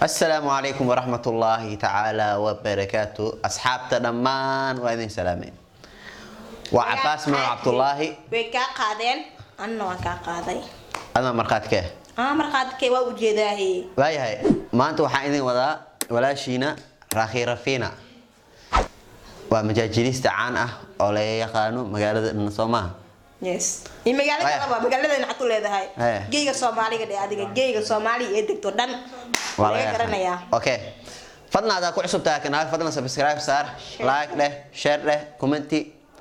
Asalaamu calaykum waraxmat ullaahi tacaala wabarakaatu. Asxaabta dhammaan waa idin salaameen. Waa Cabaas Maal Cabdullaahi. Way kaa qaadeen, anna waan kaa qaaday. Adaa markhaati Ah, markhaati waa ujeedaahe. Waayahay, maanta waxaan idin wadaa walaashiina Raakhi Rafiina. Waa majaajiliista caan ah oo laga yaqaano magaalada dhan, soo maaha? Yes, iyo magaalada kaleba, magaalada nacad u leedahay. Geyga Soomaaliga dhe adiga, geyga Soomaaliga ee degto dhan waa laga laga garanayaa. Okay, fadlan hadaa ku cusub tahay kanaal, fadlan subscribe saar, like dheh, share dheh, comment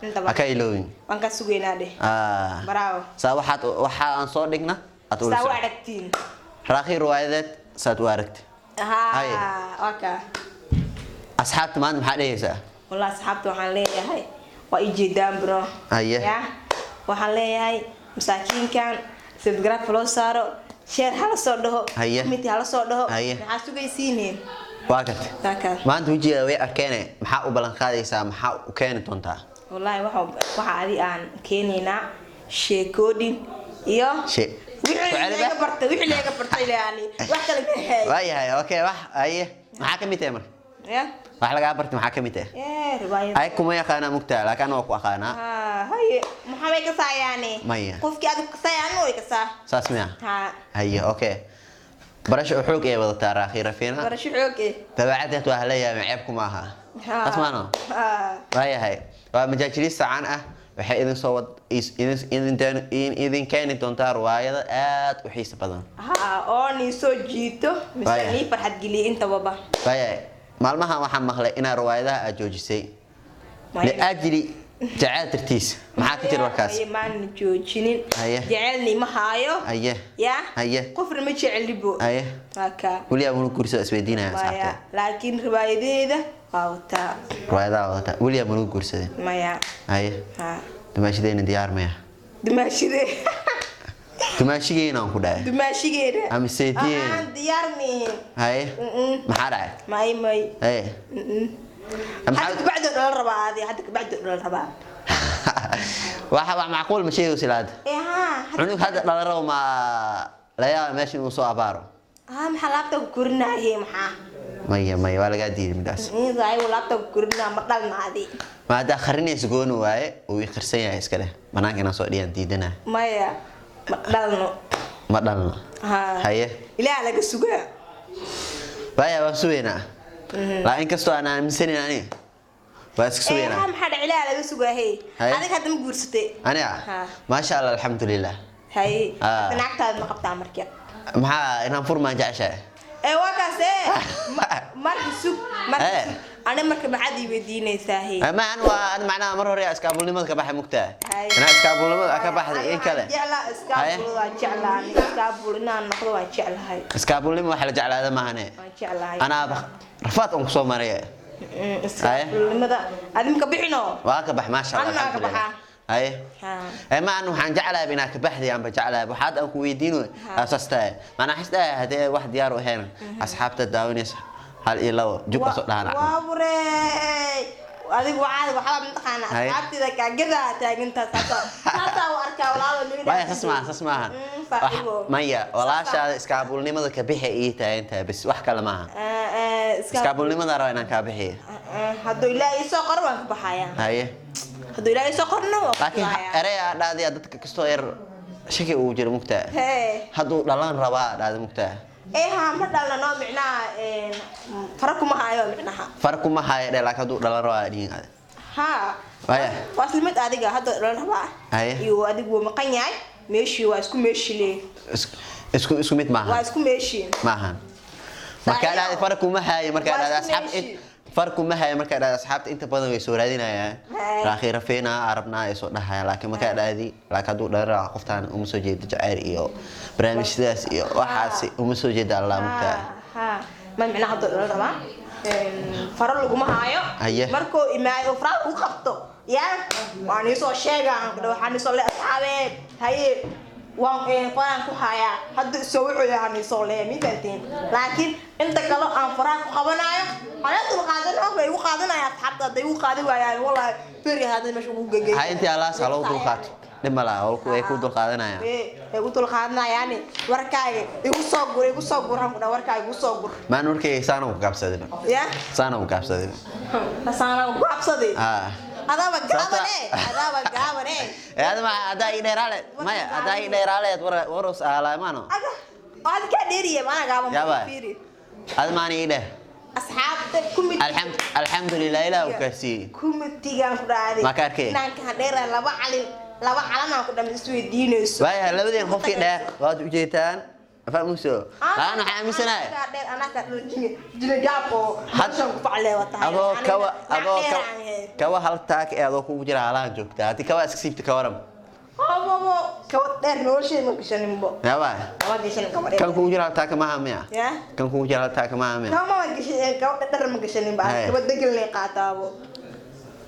Intaba. Ha ka iloowin. Waan kaa sugeynaa dheh. Ah. Bravo. Saa waxaad waxa aan soo dhigna aad ula saa u socod. Aragtiin. Raakhi riwaayadeed saad u aragti. Haye. Waa kaa. Asxaabta maanta maxaa dhehaysaa? Wallahi asxaabta waxaan leeyahay, waa ii jeedaan, bro. Haye. Ya, waxaan leeyahay masaakiinkan subscribe loo saaro, share hala soo dhaho, Haye. comment hala soo dhaho. Haye. Maxaa sugaysiineen? Waa gartay. Waa kaa. Maanta wejigeeda way arkeene, maxaa u ballan qaadaysaa? Maxaa u keeni doontaa? Wallahi waxa adi aan keenaynaa sheekoodhin iyo wixii Ku celiba? laga bartay, wixii laga bartay yani, wax kale ma hay. Waayahay, okay. Wax haye, maxaa ka mid tahay marka? Ya. Wax lagaa bartay maxaa ka mid tahay? Ee, riwaayad. Ay kuma yaqaanaa mugtaa, laakiin ana waa ku aqaanaa. Ha, haye, maxaa way kasaayaane? Maya. Qofkii adigu kasaayaan way kasaa. Saas miya? Ha. Haye, okay. Barasho oo xoog ay wadataa Raakhi Rafiina. Barasho xoog eh. Dabeecaddeed waa hala yaabin, ceeb kuma aha. Ha. Saas maano? Ha. Waayahay, waa majaajiliista caan ah. Waxay idin soo wad is- idin idin idin keeni doontaa riwaayado aad u xiiso badan. Ha, oo nii soo jiito mise Waaya. nii farxad geliyo intababa. Waayahay, maalmahan waxaan maqlay inaa riwaayadaha aad joojisay Maya. liajli jacayl dartiis. Maxaa ka jira warkaas? Maya, maana joojinin. Haye. Jecelni ma haayo. Haye. Ya. Haye. Qofna ma jecelibo. Haye. Waa kaa. Weligaa muna guursado, isweydiinaya Maya. asxaabta. Laakiin riwaayadeeda waa wataa. Riwaayadaha wadataa, weligaa muna guursadeen? Maya. Haye. Ha. Dumaashadeena diyaar maya? Dumaashide. Dumaashigeena aan ku dhahay. Dumaashigeena. Ama seediyeena. Aan diyaar mihin. Haye. Maxaa dhacay? May, may. Haye. Hadda kabacdi oo dhala rabaa adi, hadda kabacdi oo dhala rabaa. Waxa wax macquul ma sheegayso ilaa hadda. Ee, ha. Cunug hadda dhala rabo ma la yaaba meesha inuu soo abaaro? Ha, maxaa laabta ku korinaaye, maxaa? Maya, maya, waa lagaa diiday midaas. Ayagu laabta ku korinaa, ma dhalna adi. Ma haddaa qarinaysa gooni waaye, uu ii qarsan yahay, iska leh banaanka inaan soo dhiyaan diidanaa. Maya, ma dhalno. Ma dhalno. Ha. Haye. Ilaah laga sugaa. Waaya, waan sugaynaa laa, inkastoo aan aaminsanin aniga, waa iska Ee, ha. sugaynaa. Maxaa dhac? Ilaah laga sugaa, hey. Haye. Adiga hadda ma guursatay? Aniga? Ha. Maasha Allah, alxamdulilah. Haye. Ah. Hadda naagtaada ma qabtaa marka? Maxaa inaan furmaan jeceshahay? Ee, waa kaas ee. Marka sug, marka Eh. sug ani marka maxaad ii weydiinaysaa, hey? Ma an waa an macnaha mar hore iskaabulnimada ka baxay mugtaa. Haye. Inaa iskaabulnimada ka baxday in kale. Jeclaa iskaabul, waan jeclaa ani iskaabul inaan noqdo, waan jeclahay. Iskaabulnimo waxa la jeclaada maahane. Waan jeclahay. Anaa rafaad on kusoo maray. Iskaabulnimada adimka bixino. Waa ka bax, maasha Allah. Anaa ka Alxamdulilah. baxaa. Haye. Ha. Ee, ma an waxaan jeclahay inaa ka baxday, aanba jeclahay waxaad aan ku weydiino asaas tahay maanaa xisdahay haddee wax diyaar u ahayn asxaabta daawanaysa hal iyo labo jug kasoo dhahana. Waa burey, adigu waxaad waxba mataqaana. Haye. Asxaabtida kaagadaa taagintaa, saasaa u arkaa walaalo. Maya, saas maaha, saas maaha. Saaxiibo. Maya, walaashaada iskaabulnimada ka bixi ii taagan tahay bas, wax kale maaha. Iskaabulnimada raba inaan kaa bixiyo. Hadduu Ilaahay ii soo qoro waan ka baxayaa. Haye. Hadduu Ilaahay ii soo qorno waan ka Laakiin baxayaa. erey aa dhaadiya dadka kastoo yar shaki uu jiro mugtaa. Hee. Hadduu dhalan rabaa dhaadi mugtaa. Ee, ha, ma dhalna noo micnaha, fara kuma hayo micnaha. Far kuma haya dhe, laakiin hadduu dhalan rabaa dhihin ade. Ha. Waya. Waa isla mid adiga hadda dhalan rabaa. Haye. Iyo adigu wuu maqan yahay, meeshii waa isku meeshii le. Isku mid Waa maaha. isku meeshii. Maahan markaa Saaxiibo. dhahdi far kuma haayo markaa Waa dhahdi isku asxaab meeshii. Far kuma haayo markaa dhahdi asxaabta inta badan way soo raadinayaan. Haye. Raakhi Rafiina arabnaa ay soo dhahayaan, laakiin markaa dhahdi laakiin hadduu dhalan rabaa qoftaan uma soo jeedo jacayl iyo barnaamij sidaas iyo waxaasi uma soo jeeda Allah mugtaa. Ha, ma micnaha hadduu dhalan rabaa, faro laguma haayo. Haye. Markuu imaayo oo faraha lagu qabto ya waan iisoo sheegaa, waxaan isoo le asxaabeed, haye, waan faraan ku hayaa hadda isoo wuxuu yahay isoo le mifahantiin, laakiin inta kale aan faraha ku qabanayo hala dul qaadano, way igu qaadanaya asxaabta, hadday igu qaadi waayaan wallahi beri hadda meesha ugu gegey. Ha, intii allaas ha loogu dulqaato. Dhib ma laha, way ku dulqaadanayaan. Way ku dulqaadanayaani. Warkaaga igu soo gur, igu soo gur, waxaan ku dhahay warkaaga igu soo gur. Maan warkayga saana ku gaabsadin. Ya. Saana ku gaabsadin. Saana ku gaabsaday. Ah. Adaaba gaabane, adaaba gaabane. Ee, hada ma haddaa ii dheeraaleed maya, haddaa ii dheeraaleed war warus aalaamaano. Aga waad ka dheeriye, maana gaaban. Yaaba. Fiiri. Hada maana ii dheer. Asxaabta kumid. Alxamdulilah, ilaah uu kaa siiyey. Kumitigaan ku dhacday. Ma ka arkay? Inaan ka dheera laba calin, laba calan aan ku dhamay isweydiinayso. Waayahay, labadeen qofkii dheer waad ujeedtaan, fahmuso laan waxaa aaminsanahay. Dheer anaa ka dheer jine gaab oo meeshan ku faclee watahay. Adoo kawa, adoo kawa hal taag ee adoo kugu jira halahan joogtaa, haddii kawa iska siibta ka waram? Hobobo, kawa dheer nolosheeda ma gashaninbo. Yaaba. Kaba gashanin kawa dheer. Kan kugu jira hal taag maaha miya? Ya. Kan kugu jira hal taag maaha miya? Kawa ma gashan, kawa dheer ma gashaninba. Haye. Kawa degan lay qaataabo.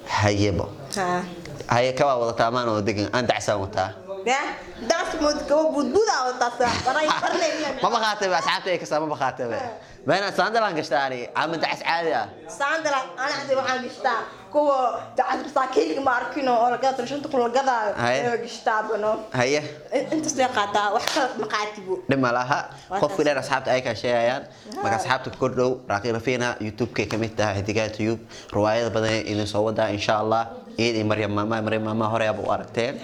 Hayebo. Ha. Haye, kawaa wadataa maan oo degan aan dacsaan wataa. Ya, dacas mood kawa budbudaa wataa saa baray barlay miya? Maba qaatay asxaabta ay kastaa, maba qaatay bayna sandalaan gashtaa ani ama dacas caadi ah. Sandala ana hadda waxaan gashtaa kuwa dacas masaakiinka ma arkino oo la gadato 5,000 la gadaayo. Haye. Ee gashtaa bano. Haye. Intaas lay qaataa, wax kale ma qaatibo. Dhib ma laha. Waa qofkii taas. Dheer asxaabta ay kaa sheegayaan marka asxaabta kor dhow Raaqi Rafiina YouTube-kay ka mid tahay xidigaha Tube, riwaayada badan ee idin soo wadaa insha Allah. Iid iyo Maryam maama, Maryam maama hore aaba u aragteen.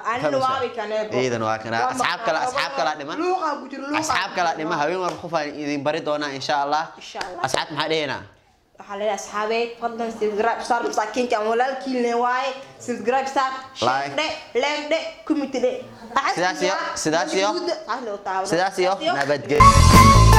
Anina waabi kaneebo. Iidan waa kana asxaab kale, asxaab kala dhiman. Luuqa ku jiro, luuqa. Asxaab kala dhiman, haween war qof aan idin bari doonaa insha Allah. Insha Allah. Asxaab maxaa dhehenaa? Waxaa leeyahay asxaabey, fadlan subscribe saar, masaakiinka aan walaalkiin le waaye, subscribe saar. Like. Share dhe, like dhe, comment dhe. Sidaas iyo Sidaas iyo sidaas iyo nabadgelyo.